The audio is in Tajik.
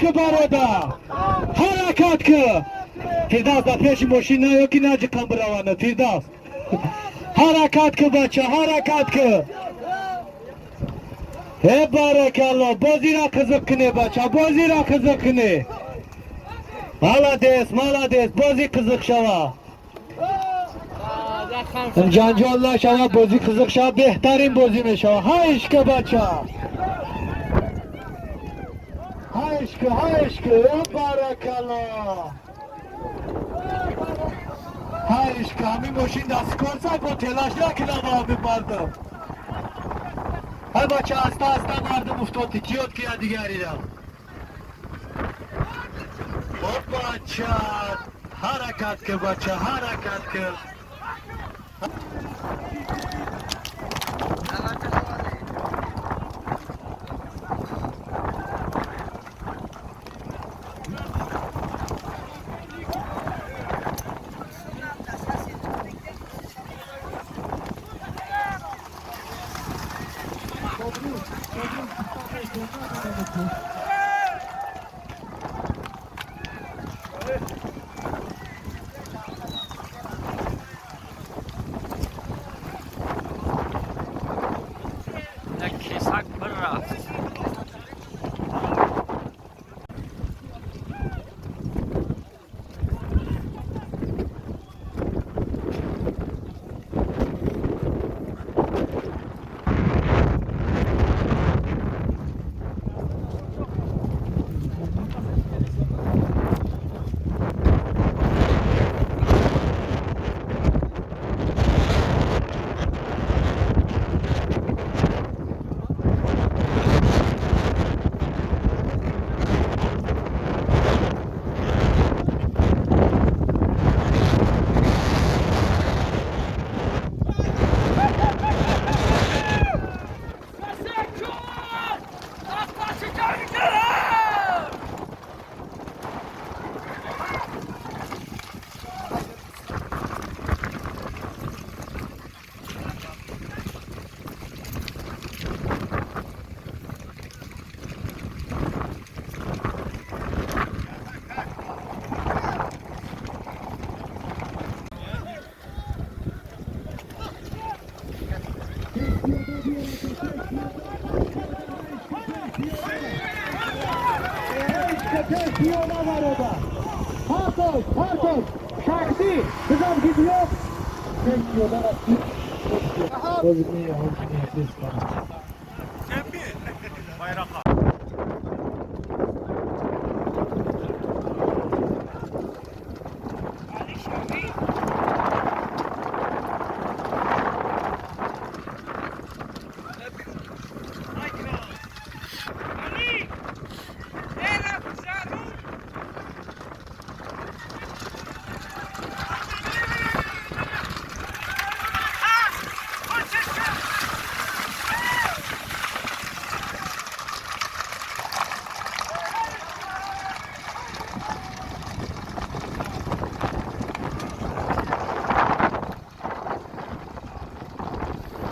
Ҳаракат ки, бародар, ҳаракат ки. Фирдавс, дар пеши мошин наё, ки наҷиқам бираванда. Фирдавс, ҳаракат ки, бача, ҳаракат ки. Э, баракалло, бозира қизиқ куне, бача, бозира қизиқ куне. Молодец, молодец, бозӣ қизиқ шава, ҷанҷол нашава, бозӣ қизиқ шава, беҳтарин бозӣ мешава. Ҳайшка, бача, ҳайшка, ҳайшка. Э, баракалло, ҳайшка. Ҳамин мошин дасткорса бо телаш накунам ҳамин мардум. Ҳай, бача, аста аста, мардум уфтоди, киёд ки я дигарира. О, бача, ҳаракат ки, бача, ҳаракат ки. Як кесак бір рафт. Piyona var o da. Pardon, pardon. Şahsi, kızım gidiyor. Tek piyoda.